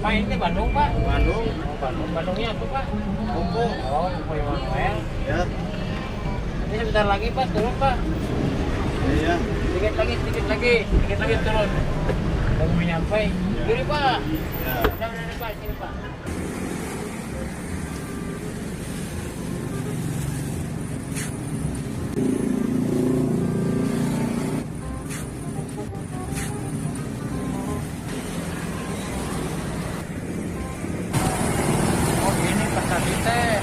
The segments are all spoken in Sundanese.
Pak, ini Bandung, Pak. Bandung. Oh, Bandung. Bandungnya apa, Pak? Kupu. Oh, Kupu Immanuel. Ya. Ini sebentar lagi, Pak, turun, Pak. Iya. Sedikit lagi, sedikit lagi, sedikit lagi turun. Udah mau nyampe. Kiri, Pak. Ya. Udah, Pak, sini, Pak. Oh, ini pas tadi teh.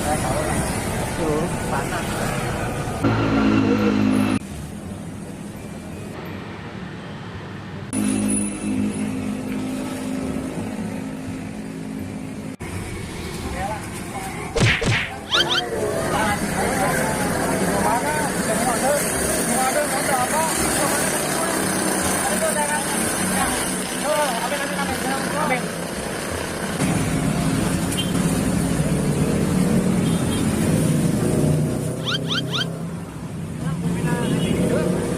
Saya tahu lah. Seluruh sana.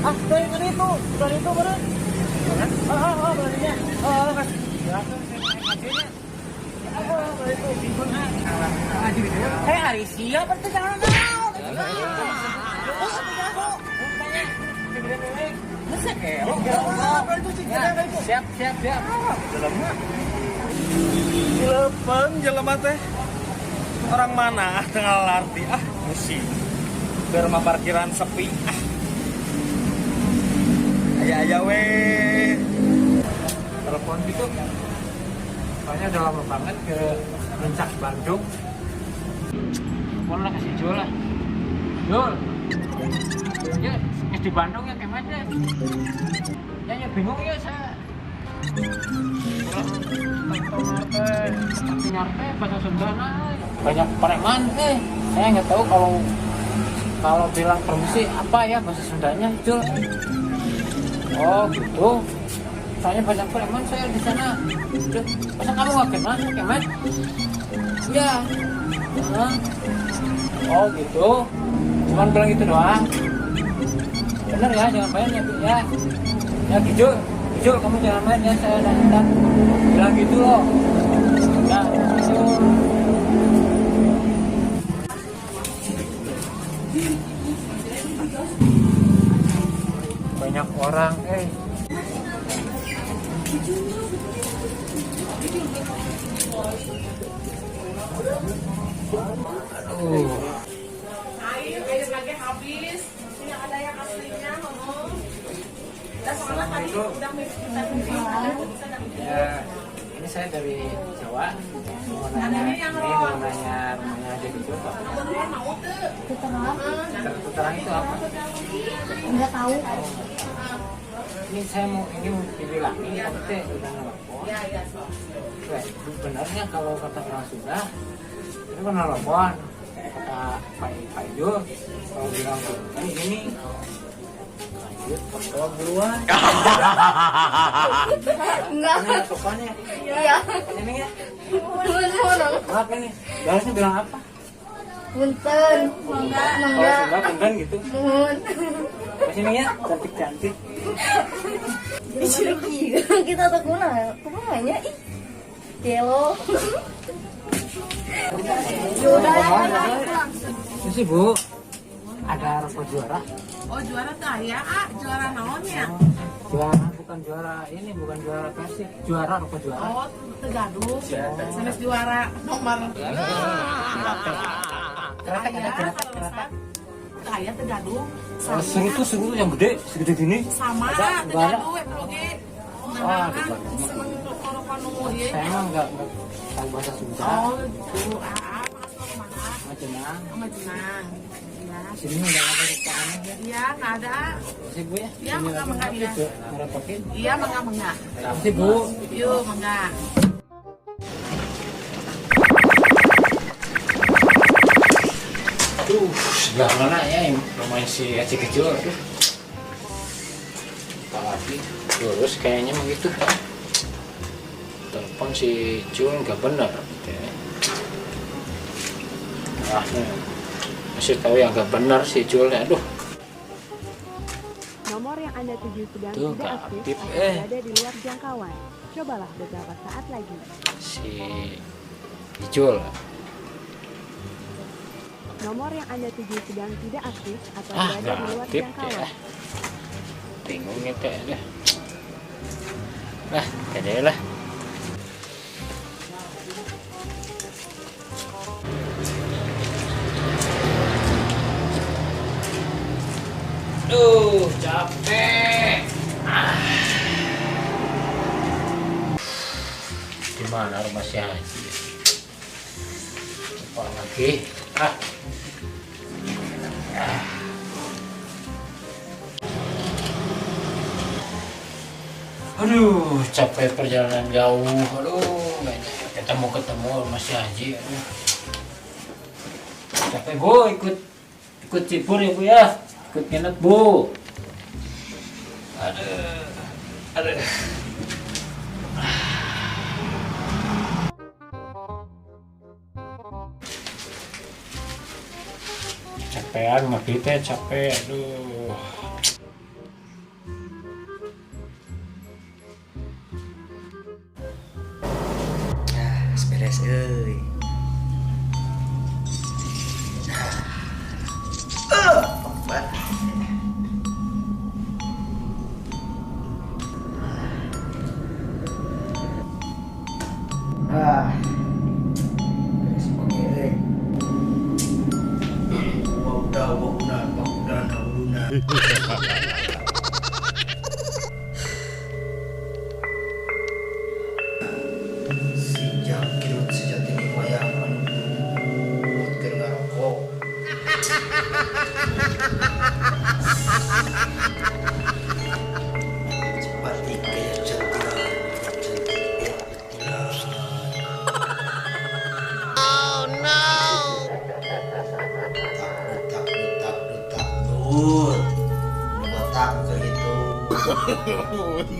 Ah, dari tadi itu, dari itu baru. Ah, beraninya. Ah, kan. Eh, hari siapa tuh jangan tahu. Siap, siap, siap. Dilepeng jelema teh. Orang mana ah tengah larti ah pusing. Ke rumah parkiran sepi ah. Aya aya we. Telepon gitu. Soalnya udah lama banget ke Puncak Bandung. Telepon lah kasih Jul lah. Jul. Ya, di Bandung ya gimana? Ya, ya bingung ya saya. Bahasa Sunda banyak preman saya nggak tahu kalau bilang permisi apa ya bahasa Sundanya, Jul. Oh gitu, soalnya banyak preman saya di sana. Jul, masa kamu nggak kenal Kemet? Ya. Oh gitu, cuman bilang gitu doang. Bener ya, jangan main ya, ya. Ya Gijul, Gijul kamu jangan main ya, saya datang bilang gitu loh. Ya, Gijul. Banyak orang, Aduh. Air lagi habis. Ini ada yang aslinya, ngomong. Dan soalnya tadi udah kita beli, ada bisa Ya, ini saya dari Jawa. Mau nanya, ini mau nanya rumahnya aja gitu, Pak. Mau tuh. Terang itu apa? Enggak tahu. Ini saya mau ini mau dibilangin, tapi teh udah nelfon. Ya, ya. Weh, benarnya kalau kata orang Sunda, ini kan nelfon. Kata Pak Ijul, kalau bilang kan gini, lanjut foto buruan. Enggak. Ini teleponnya. Iya. Ini ya. Punten. Maaf ini. Balasnya bilang apa? Punten. Kalau Mangga. Sunda punten gitu. Nuhun. Pas ini ya, cantik-cantik. Kita tuh kumaha? Kumaha nya ih. Gelo. Sih Bu, ada rokok juara. Oh, juara tuh ayah, ah, juara naon ya? Juara bukan juara ini, bukan juara Persib, juara rokok juara. Oh, Tegaduh. Sanes juara nomor. Kretek ada kretek, kretek. Ayah Tegaduh. Oh, seru tuh seru yang gede, segede gini. Sama Ada, nggak ada. Tegaduh oge. Wah, Nah, di seneng rokok nu ieu. Saya emang nggak tahu bahasa Sunda. Oh, gitu. Ah, masuk mana? Majenang. Sama Jenang. Iya. Sini nggak ada rokok aneh ya. Iya, nggak ada. Sih Bu ya. Iya, Ini mangga, lagi mangga, apa iya. itu? Ngerepotin. Iya, mangga mangga. Sih Bu. Yuk, mangga. Aduh, sebelah mana ya yang rumahnya si Aci kecil? Aduh. Apalagi lurus kayaknya begitu. Telepon si Jul nggak benar. Gitu ya. Ah, nih. Masih tahu yang nggak benar si Jul ya. Aduh. Nomor yang Anda tuju sedang Tuh, tidak nggak aktif aktif, atau eh. berada di luar jangkauan. Cobalah beberapa saat lagi. Si Ijul. Nomor yang Anda tuju sedang tidak aktif atau Ah, berada nggak di luar aktif jangkauan. ya. Bingung nih teh deh. Lah, deh lah. Duh, capek. Ah. Di mana rumah si Haji? Ya? Lupa lagi. Ah. Ah. Aduh, capek perjalanan jauh. Aduh, banyak ketemu-ketemu rumah si Haji. Aduh. Capek, Bu, ikut ikut cibur ya, Bu ya. Ikut nginep, Bu. Aduh. Aduh. Capean ngopi teh capek, aduh. Ah, beres euy. Ah, Ah. Beres oke euy. Waudah waudah waudah waudah. Si jangkirut sejati ni wayang anu keur ngarokok. Seperti kayak jentilan, cantik kayak petilan. Oh no. Tak tak tak tak nut. Botak bukan gitu.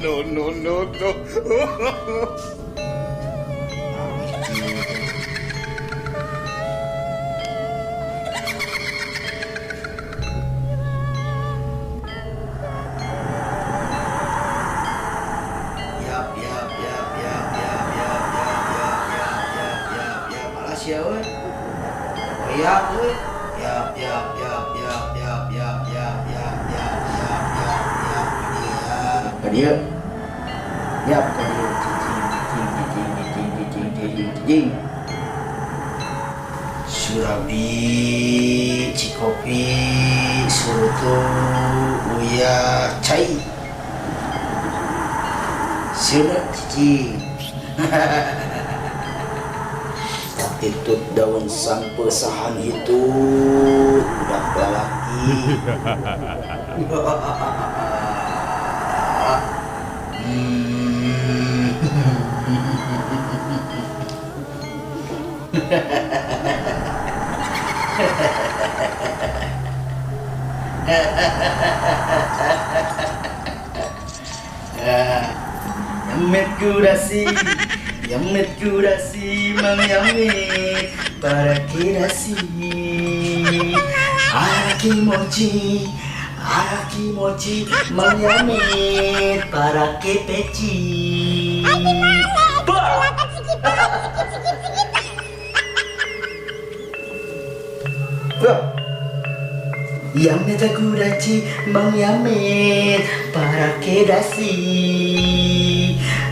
No, no, no, no. Yap, yap, yap, yap, yap, yap, yap, yap, yap, yap, yap, yap. Alas ya, euy. Oh, yap, euy. Yap, yap, yap, yap, yap, yap, yap, yap, yap, yap, yap, yap, yap. Ka dieu. Yap, ka dieu. Cicing, cicing, cicing, cicing, cicing, cicing, cicing. Surabi, Cikopi, Surutu, Uya, Cai. Sieuna cicing. Hitut daun sampesahan hitut budak lalaki. Yamet kurasi, yamet kurasi, mang yamet para kirasi. Araki mochi, mang yamet para kepeci. Yamet kuraci, mang yamet para kedasi.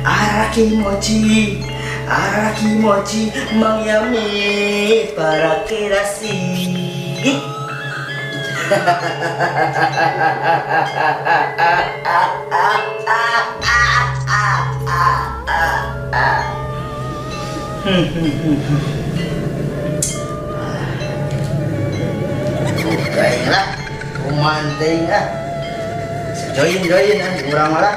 Araki mochi, mang yamet para kedasi. Oke lah, kuman teuing ah. Join join ah, urang mah lah.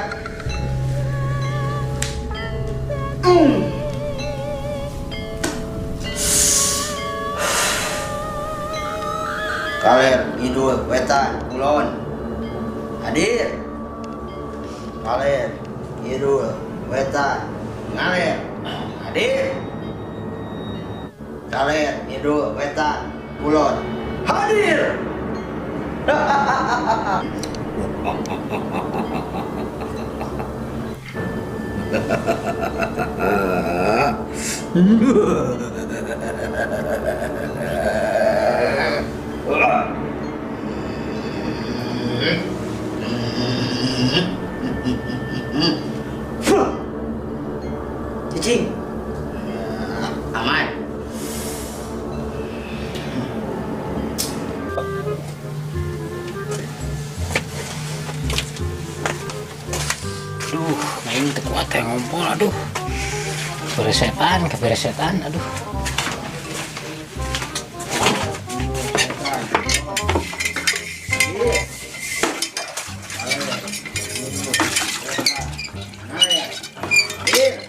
Kaler, ngidul, wetan, kulon. Hadir. Kaler, ngidul, wetan, ngaler. Hadir. Kaler, ngidul, wetan, kulon. Hadir. Cicing. Aman. Aduh, aing teu kuat ya ngompol, aduh. Beresetan, keberesetan, aduh. Hadir.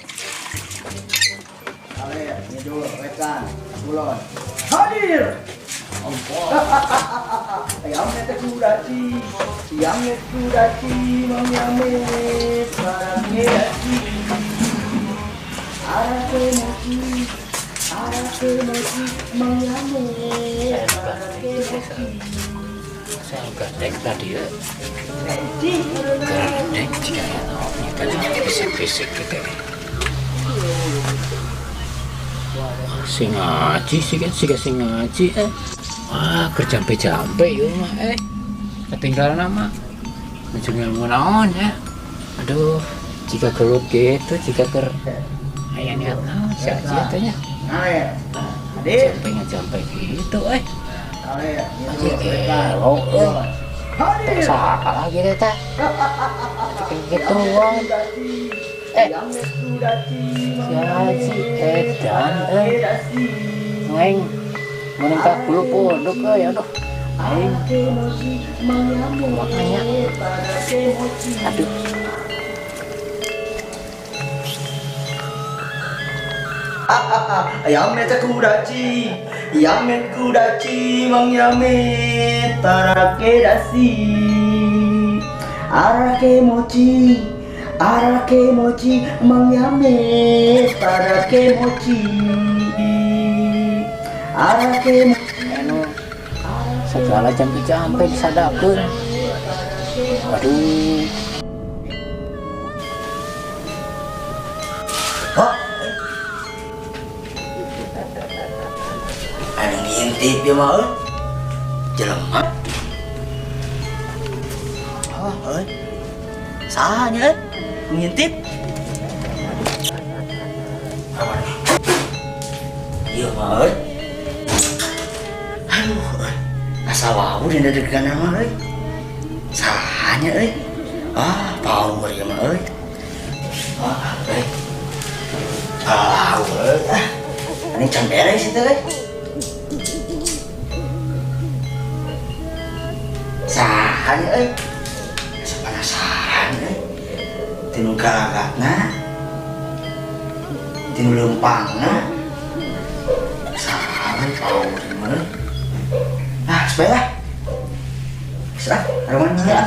Hadir, ngidul, wetan, kulon. Hadir. Ayamnya kudaci, ayamnya kudaci, mangyame, parangnya daci. Arake mochi, arake mochi, mangyame, parangnya mochi. Saya gandeng tadi ya. Gandeng jika ya, tadi bisik-bisik gitu. Sing ngaji sih kan, sing ngaji eh. Wah, kerjampe-jampe yuk mah eh. Ketinggalan nama. Menuju ilmu naon ya. Aduh, jika gelut gitu, jika ker aya niat naon si Aji teh nya. Hadir. Hadir. Jampe ngajampe gitu eh. Hadir, Aji gelo eh. Hadir. Salah lagi deh teh. Kayak gituan. Eh, si Haji edan eh. Neng meningkat bulu pondok euy, aduh. Aing makanya aduh. Ayamnya kudaci, ayamnya kudaci, mangyame tarake dasi. Arake mochi, arake mochi, mangyame tarake mochi. Arake mochi. Anu segala jampe-jampe disadakeun. Aduh. Oh. Anu ngintip ya mah euy. Jelema. Oh, euy. Saha nya euy? Ngintip. Ieu mah euy. Aduh, euy. Asa wau dina degan mah euy. Saha nya euy? Ah, power ieu mah euy. Ah, euy. Ah, euy. Ah. Ini can beres itu euy. Saha nya euy? Asa penasaran euy. Tinu galagatna. Tinu leumpangna. Saha euy power ieu mah euy. Ah, supaya lah. Serah, ada mana ya?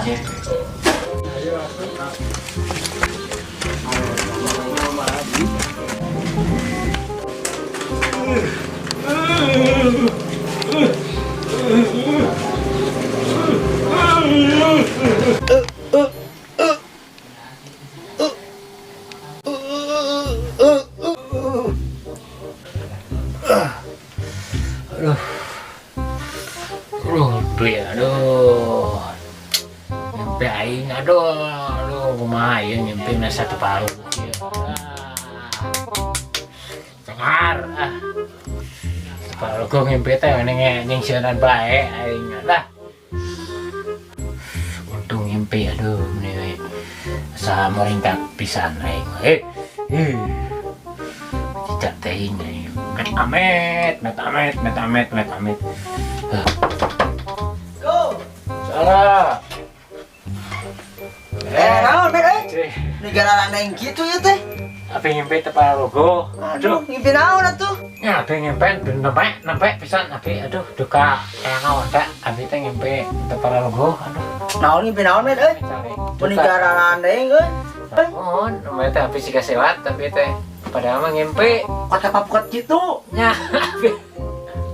Aduh. Aduh, ngimpi, aduh. Ngimpi aing, aduh, aduh, kumaha ieu ngimpi na satu paruh ieu. Ah. Cengar ah. Paruh gua ngimpi teh mending nyingsieunan bae aing lah. Untung ngimpi, aduh, meni asa moringkak pisan aing. Eh, eh. Cicak teh aing. Met amet, met amet, met amet, met amet. Go. Salah. Eh, naon, Bet euy? Cih. Negara lain gitu ya teh. Abi ngimpi teh logo. Aduh, ngimpi naon atuh? Ya, abi ngimpi nempe, nempe pisan abi, aduh, duka kayak naon teh. Abi teh ngimpi teh logo, aduh. Naon ngimpi naon, Bet euy? Negara lain euy. Naon, nempe teh abi siga sewat tapi teh padahal mah ngimpi Kota papukat gitu. Nya, abi.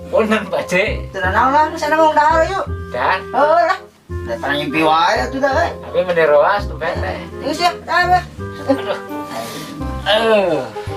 Punten bace. Teu naon lah, sana mau dahar yuk. Dan Heuh lah. Datang ngimpi wae atuh dah euy. Tapi meni roas tuh teh. Geus ya, dah. Aduh. Eh.